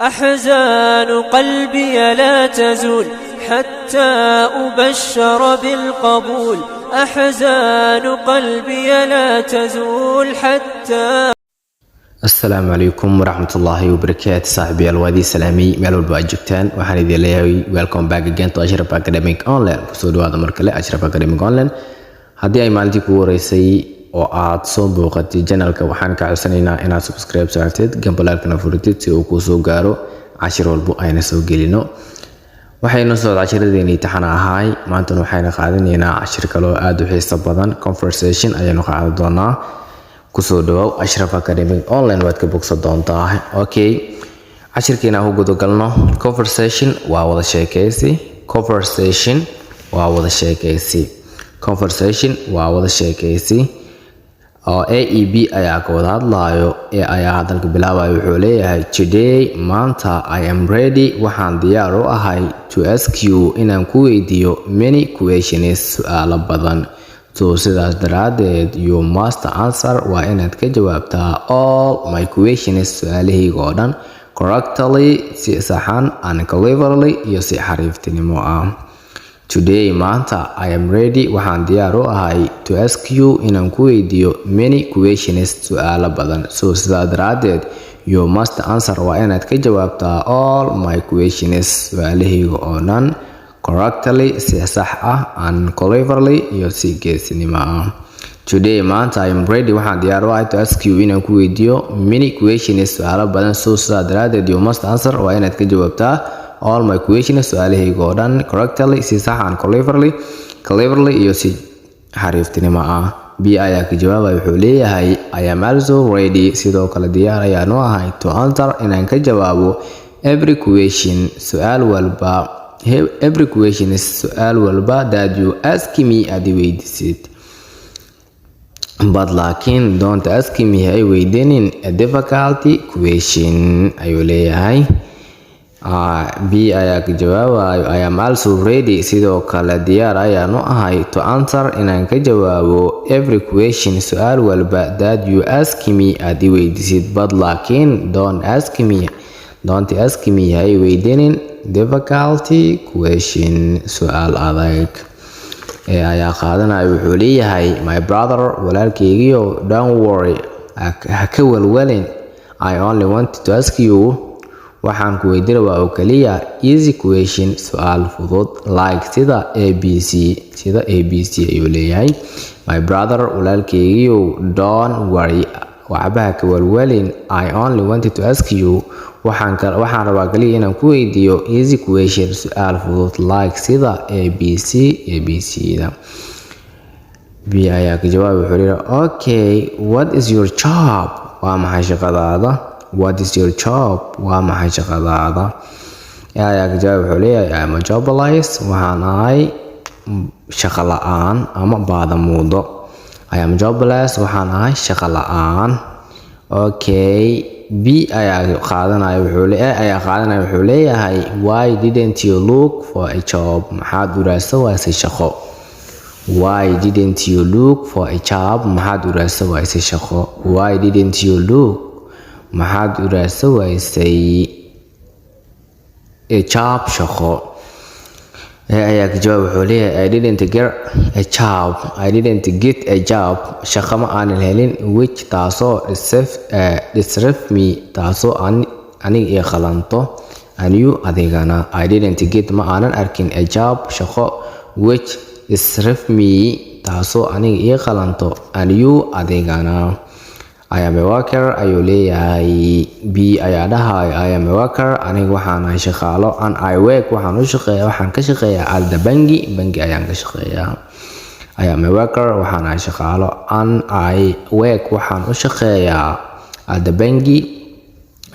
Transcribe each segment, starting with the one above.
أحزان قلبي لا تزول حتى أبشر بالقبول. أحزان قلبي لا تزول حتى Asalaamu calaykum waraxmatullaahi wabarakaatu. Saaxiibayaal, waa idin salaamay meel walba aad joogtaan. Waxaan idin leeyahay welcome back again to Ashraf Academic Online. Kusoo dhawaada mar kale Ashraf Academic Online. Haddii ay maalintii kugu horeysay oo aad soo booqatay channelka, waxaan ka codsanaynaa inaad subscribe saartid, gambalaalkana furitid, si uu kuu soo gaaro cashir walbo ayna soo gelino. Waxaynu socda cashiradeenii taxana ahaay. Maantana waxayna qaadanaynaa cashir kaloo aada u xiiso badan. Conversation ayaynu qaadan doonaa. Kusoo dhawaaw Ashraf Academic Online, waad ka bogsan doontaa. Okay, cashirkiina ku gudagalno. Conversation waa wada sheekaysi. Conversation waa wada sheekaysi. Conversation waa wada sheekaysi oo A e B ayaa ka wada hadlaayo. A ayaa hadalka bilaabayo. Wuxuu leeyahay: "Today, maanta, I am ready, waxaan diyaar u ahay, to ask you, inaan ku weydiiyo, many questions, su-aalo badan. So, sidaas daraaddeed, you must answer, waa inaad ka jawaabtaa, all my questions, su-aalahayga oo dhan, correctly, si saxan, and cleverly, iyo si xariiftinimo ah." Today, maanta, I am ready, waxaan diyaar u ahay, to ask you, inaan ku weydiiyo, many questions, su-aalo badan. So, sidaas daraaddeed, you must answer, waa inaad ka jawaabtaa, all my questions, su-aalahayga oo dhan, correctly, si sax ah, and cleverly, iyo si geesinimo ah. Today, maanta, I am ready, waxaan diyaar u ahay, to ask you, inaan ku weydiiyo, many questions, su-aalo badan. So, sidaa daraaddeed, you must answer, waa inaad ka jawaabtaa, all my questions, su-aalahayga oo dhan, correctly, si sax, and cleverly, iyo si xariiftinimo ah. B ayaa ka jawaabaya. Wuxuu leeyahay: "I am also ready, sidoo kale diyaar ayaan u ahay, to answer, inaan ka jawaabo, every question, su-aal walba, every question is su-aal walba, that you ask me, aad i weydiisid. But, laakiin, don't ask me, ha i weydiinin, a difficult question," ayuu leeyahay. B ayaa ka jawaabayo: "I am also ready, sidoo kale diyaar ayaan u ahay, to answer, inaan ka jawaabo, every question, su-aal walba, that you ask me, aad i weydiisid. But, laakiin, don't ask me, ha i weydiinin, difficult question, su-aal adag." Ee ayaa qaadanaya. Wuxuu leeyahay: "My brother, walaalkaygiyo, don't worry, ha ka walwalin. I only want to ask you, waxaan ku weydiin rabaa oo kaliya, easy question, su-aal fudud, like, sida A B C, sida A B C," ayuu leeyahay. "My brother, walaalkaygiyo, don't worry, waxba ha ka walwalin. I only wanted to ask you, waxaan rabaa kaliya inaan ku weydiiyo, easy question, su-aal fudud, like, sida A B C, A B C da." B ayaa ka jawaabay. Wuxuu leeyahay: "Okay, what is your job? Waa maxay shaqadaada? What is your job? Waa maxay shaqadaada?" A ayaa ka jawaabay. Wuxuu leeyahay: "I am a jobless, waxaan ahay shaqo la-aan ama baadamuudo. I am jobless, waxaan ahay shaqo la-aan." Okay, B ayaa qaadanaya. Wuxuu A ayaa qaadanaya. Wuxuu leeyahay: "Why didn't you look for a job? Maxaad u raadsan waysay shaqo? Why didn't you look for a job? Maxaad u raadsan waysay shaqo? Why didn't you look, maxaad u raadsan waysay, a job, shaqo?" Ayaa ka jawaab. Wuxuu leeyahay: "I didn't get a job, I didn't get a job, shaqo ma aanan helin, which, taasoo, deserve me, taasoo aniga ii qalanto, and you, adigana. I didn't get, ma aanan arkin, a job, shaqo, which deserve me, taasoo aniga ii qalanto, and you, adigana. I am a worker," ayuu leeyahay. B ayaa dhahayo: "I am a worker, aniga waxaan ahay shaqaalo, and I work, waxaan u shaqeeya, waxaan ka shaqeeyaa, at the bangi, bangi ayaan ka shaqeeyaa. I am a worker, waxaan ahay shaqaalo, and I work, waxaan u shaqeeyaa, at the bangi,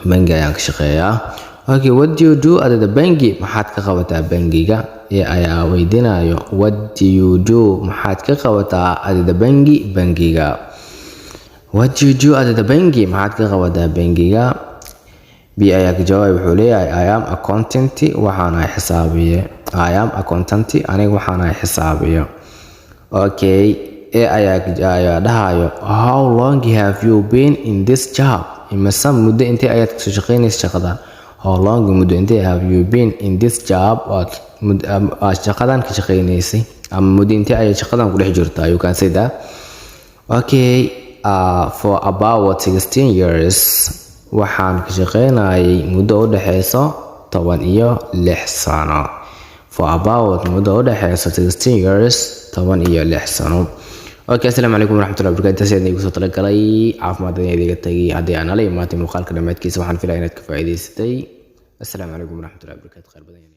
bangi ayaan ka shaqeeyaa." "Okay, what do you do at the bangi? Maxaad ka qabataa bangiga?" Ee ayaa weydiinayo: "What do you do, maxaad ka qabataa, at the bangi, bangiga? What do you do at the bangi? Maxaad ka qabataa bangiga?" B ayaa ka jawaabay. Wuxuu leeyahay: "I am accountant, waxaan ahay xisaabiye. I am accountant, aniga waxaan ahay xisaabiye." Okay, A ayaa dhahayo: "How long have you been in this job? Imise muddo intee ayaad kasoo shaqeynaysa shaqadan?" How long, muddo intee, have you been in this job, aad shaqadan ka shaqeynaysay, ama muddo intee ayay shaqadan ku dhex jirtaa? You can say that. Okay, for about 16 years, waxaan ka shaqeynayay muddo u dhexeyso 16 sano. For about, muddo u dhexeyso, 16 years, 16 sano. Okay, asalaamu calaykum waraxmatullahi wabarakatu. Taas ayaan igu soo talagalay. Caafimaad ayaan idiga tagay. Haddii aan nala imaatay muuqaalka dhammaadkiisa, waxaan filaya inaad ka faa'iidaysatay. Asalaamu calaykum waraxmatullahi wabarakatu. Khayr badan.